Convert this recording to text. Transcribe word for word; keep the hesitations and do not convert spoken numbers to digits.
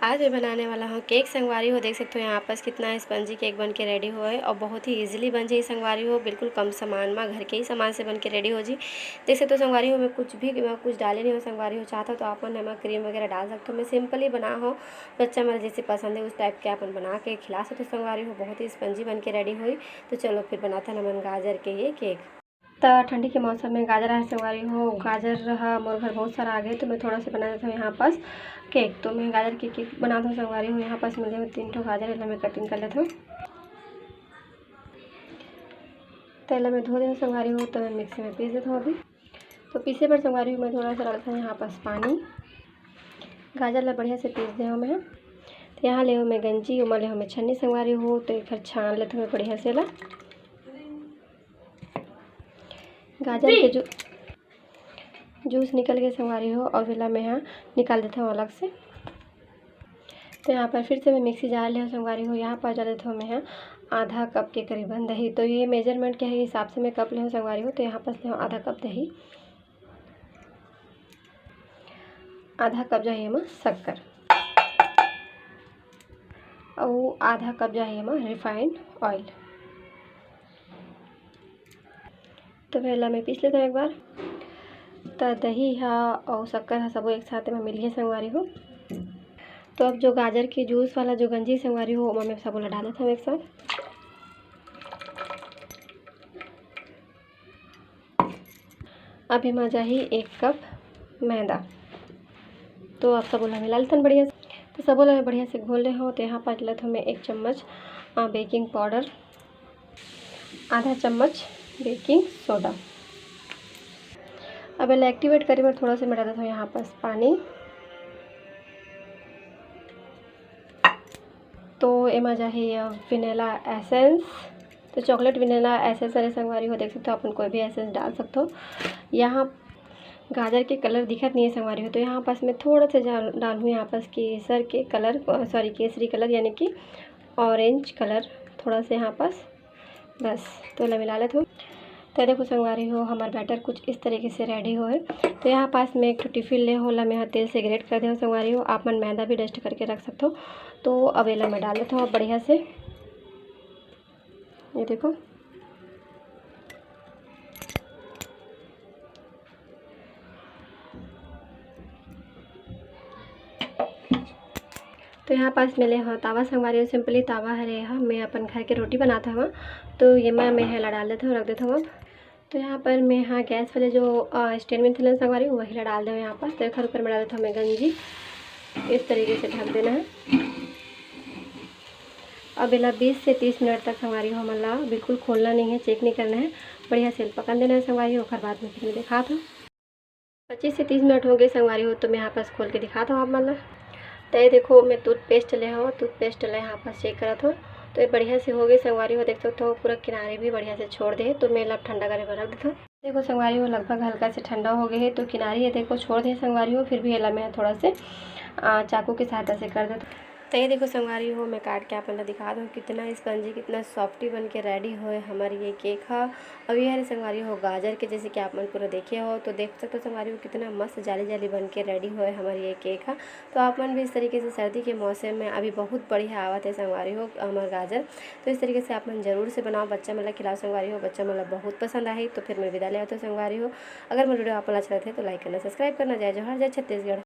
आज मैं बनाने वाला हूँ केक संगवारी हो। देख सकते हो यहाँ पास कितना स्पंजी केक बन के रेडी हुआ है और बहुत ही इजीली बन जाए संगवारी हो, बिल्कुल कम सामान में, घर के ही सामान से बन के रेडी हो जी। देख सकते हो संगवारी हो, मैं कुछ भी, मैं कुछ डाले नहीं हूँ संगवारी हो। चाहता हो तो आप मन एमा क्रीम वगैरह डाल सकते हो। मैं सिंपल ही बना हो, बच्चा मन जैसे पसंद है उस टाइप के अपन बना के खिला सकते हो संगवारी हो। बहुत ही स्पंजी बन के रेडी हुई। तो चलो फिर बनाते हैं हमन गाजर के ये केक। त ठंडी के मौसम में गाजर आहे संगवारी हो, गाजर ह मोर घर बहुत सारा आ गए, तो मैं थोड़ा से बना देता हूँ यहाँ पास केक। तो मैं गाजर के केक बनाता हूँ संगवारी हो। यहाँ पास मिले हुए तीन ठो गाजर, एला मैं कटिंग कर लेता हूँ। तो एला मैं धो दे हूँ संगवारी हो, तो मैं मिक्सी में पीस देता हूँ अभी। तो पीसे बर संगवारी हो मैं थोड़ा सा डालता हूँ यहाँ पास पानी। गाजर ला बढ़िया से पीस दे हूँ मैं। तो यहाँ ले हूँ मैं गंजी, ओमा ले हूँ मैं छन्नी संगवारी हो, तो एक बार छान लेते हूँ बढ़िया से ला। गाजर के जू-, जूस निकल गए संगवारी हो, और एला मैं हा निकाल देता हूँ अलग से। तो यहाँ पर फिर से मैं मिक्सी जार ले हूँ संगवारी हो। यहाँ पर डाल देता हूँ मैं हा आधा कप के करीबन दही। तो ये मेजरमेंट के हिसाब से मैं कप ले हूँ संगवारी हो। तो यहाँ पर ले हूँ आधा कप दही, आधा कप जो है एमा शक्कर, अउ आधा कप जो है एमा रिफाइंड ऑयल। तो पहला मैं पीस लेता हूँ एक बार। त दही हा अउ शक्कर हा सबो एक साथ में मिल गए संगवारी हो। तो अब जो गाजर के जूस वाला जो गंजी संगवारी हो, ओमा मैं सबो ला डाल देता हूँ एक साथ। अब एमा जाही एक कप मैदा। तो अब सबो ला मिला लेथन बढ़िया से। तो सबो ला बढ़िया से घोल ले हो। तो यहाँ पास लेत हूँ मैं एक चम्मच, आ, बेकिंग पाउडर, आधा चम्मच बेकिंग सोडा। अब एला एक्टिवेट करे बर थोड़ा सा मैं डालत हूँ यहाँ पास पानी। तो एमा जाही अब वेनिला एसेंस। तो चॉकलेट वेनिला एसेंस हरे संगवारी हो, देख सकते हो अपन कोई भी एसेंस डाल सकते हो। यहाँ गाजर के कलर दिखत नहीं है संगवारी हो, तो यहाँ पास मैं थोड़ा सा जा-, डालूँ यहाँ पास केसर के कलर, सॉरी, केसरी कलर यानी कि ऑरेंज कलर थोड़ा सा यहाँ पास, बस। तो एला मिला लेत हूँ। तो देखो संगवारी हो, हमार बैटर कुछ इस तरीके से रेडी हो है। तो यहाँ पास मैं एक ठो टिफिन ले हो, ओला मैं यहाँ तेल से ग्रेट कर दे हूँ संगवारी हो। आप मन मैदा भी डस्ट करके रख सकते हो। तो अब एला मैं डाल लेता हूँ अब बढ़िया से, ये देखो। तो यहाँ पास मैं ले हव तावा संगवारी हो, सिंपली तावा हरे ह, मैं अपन घर के रोटी बनात हव। तो ये मैं, मैं हेला डाल देत हव, रख देत हव। तो यहाँ पर मैं, हाँ, गैस वाले जो, अ, स्टैंड में थे संगवारी हो, वही ला डाल दे हव यहाँ पर। तो एखर ऊपर में डाल देत हव मैं गंजी, इस तरीके से ढक देना है। अब एला बीस से तीस मिनट तक संगवारी हो हमन ला बिल्कुल खोलना नहीं है, चेक नहीं करना है, बढ़िया से पकन देना है संगवारी हो। ओखर बाद में फिर मैं दिखात हव। पच्चीस से तीस मिनट हो गए संगवारी हो, तो मैं यहाँ पास खोल के दिखात हव आप मन ला। तो ये देखो, मैं टूथपेस्ट ले हव, टूथपेस्ट ले यहाँ पास चेक करत हव। तो ये बढ़िया से हो गए संगवारी हो, देख सकते हो पूरा किनारे भी बढ़िया से छोड़ दे। तो मैं एला ठंडा करे बर रख देत हव। देखो संगवारी हो, लगभग हल्का से ठंडा हो गए है, तो किनारे ये देखो छोड़ दे संगवारी हो, फिर भी एला मैं थोड़ा से, आ, चाकू के सहायता से कर देत हव। तो ये देखो संगवारी हो, मैं काट के आप मन ला दिखा दूँ, कितना स्पंजी, कितना सॉफ्टी बन के रेडी होए हमर ये केक ह। अब ये हरे संगवारी हो गाजर के, जैसे कि आप मन पूरा देखे हो, तो देख सकते हो संगवारी हो, कितना मस्त जाली जाली बन के रेडी होए हमर ये केक ह। तो आप मन भी इस तरीके से सर्दी के मौसम में अभी बहुत बढ़िया आवत है संगवारी हो हमर गाजर। तो इस तरीके से आप मन जरूर से बनाओ, बच्चा मन ला खिलाओ संगवारी हो, बच्चा मन ला बहुत पसंद आही। तो फिर मैं विदा लेवत हव संगवारी हो। अगर मोर वीडियो आप मन ला अच्छा लगथे तो लाइक करना, सब्सक्राइब करना। जय जोहार, जय छत्तीसगढ़।